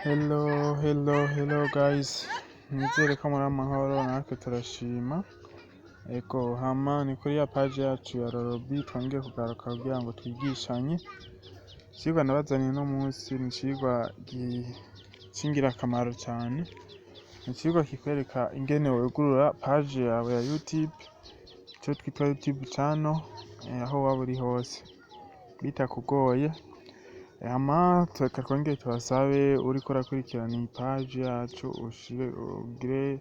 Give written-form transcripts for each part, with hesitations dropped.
Hello, hello, hello guys, nizere ko muri amahoro, natwe turashima. Ego, hama ni kuri ya page yacu ya Rorobi twongeye kugaruka kugira ngo twigishanye. Icigwa nabazaniye uno munsi ni icigwa c'ingirakamaro cane. Ni icigwa kikwereka ingene wugurura page yawe ya YouTube, ico twita YouTube channel, aho waba uri hose bitakugoye. Hama reka twongere tubasabe, uriko urakurikirana iyi page yacu, ushire ugire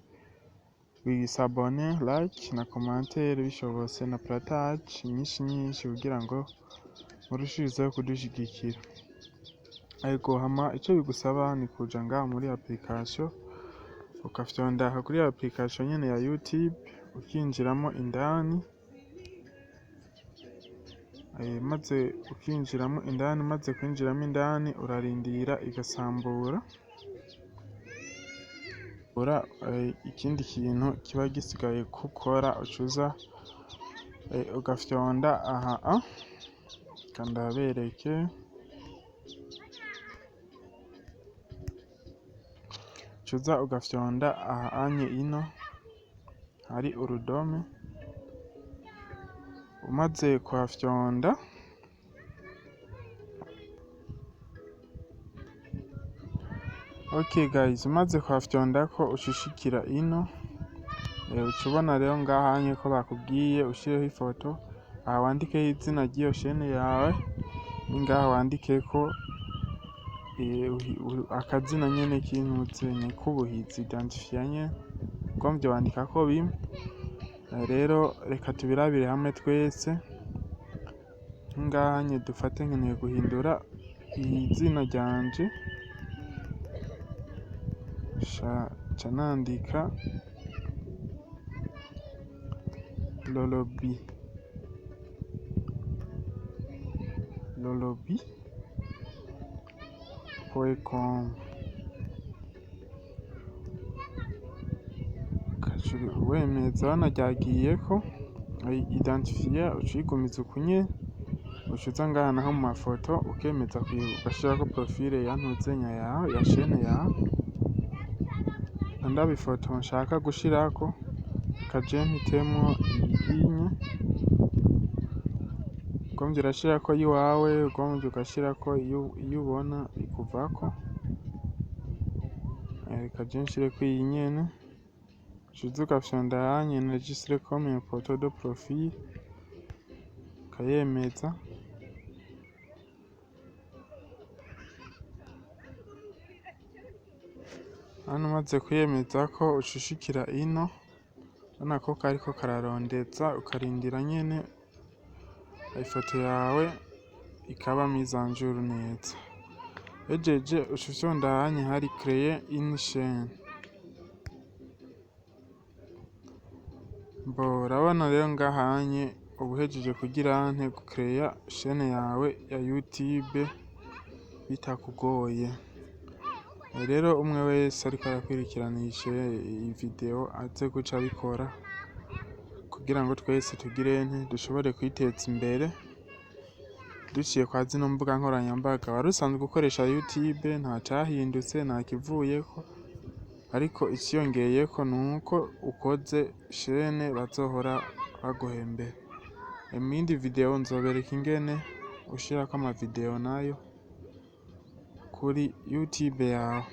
wisabone, like na commentaire, bishobotse na partage nyinshi nyinshi, kugira ngo murushirizeho kudushigikira. Ego, hama ico bigusaba ni kuja ngaha muri application, ukafyonda kuri application nyene ya YouTube, ukinjiramo indani. Maze ukinjiramo indani, umaze kwinjiramo indani, urarindira igasambura. Ikindi kintu kiba gisigaye gukora, ucuza ugafyonda aha, reka ndabereke. Ucuza ugafyonda aha anye ino hari urudome. Umaze kuhafyonda, okay guys, umaze kuhafyondako uca ushikira ino, uca ubona rero ngaha anye ko bakubwiye ushireho ifoto, aha wandikeho izina ry'iyo chaîne yawe, ni ngaha wandikeko akazina nyene k'intuzenye k'ubuhizi, identifiant nyene, ugomvye wandikako bimwe. Rero reka tubirabire hamwe twese. Ngaha nye dufate nkeneye guhindura izina ryanje, ca nandika Lolobi, lolobi.com, ukaca wemeza. Urabona ryagiyeko identifier, uca uyigumiza uku nyene. Uca uza ngaha naho mu mafoto, ukemeza, ugashirako profile ya ntuzenya yawe, ya chaîne yawe. Ndaba ifoto nshaka gushirako, reka je mpitemwo iyi nye. Ugomvye urashirako iyiwawe, ugomvye ugashirako iyo ubona ikuvako. Reka je nshireko iyi nyene. Uca uza ugafyonda ahanye enregistrer comme une photo de profil, ukayemeza. Hano umaze kuyemezako, uca ushikira ino, urabona ko kariko kararondeza, ukarindira nyene ifoto yawe ikaba mise en jour neza. Uhejeje, uca ufyonda ahanye hari créer une chaîne. Bo urabona rero ngahanye uba uhejeje kugira nte gukereya chaîne yawe ya YouTube bitakugoye. Rero umwe wese ariko arakwirikirana iyi video aze guca abikora, kugira ngo twese tugire nte dushobore kwiteza imbere duciye kwa zino mbuga nkoranyambaga. Wari usanzwe ukoresha YouTube, nta cahindutse, nta kivuyeko, ariko iciyongeyeko nuko ukoze chaîne bazohora baguhembera. Mu yindi video nzobereka ingene ushirako ama video nayo kuri YouTube yawe.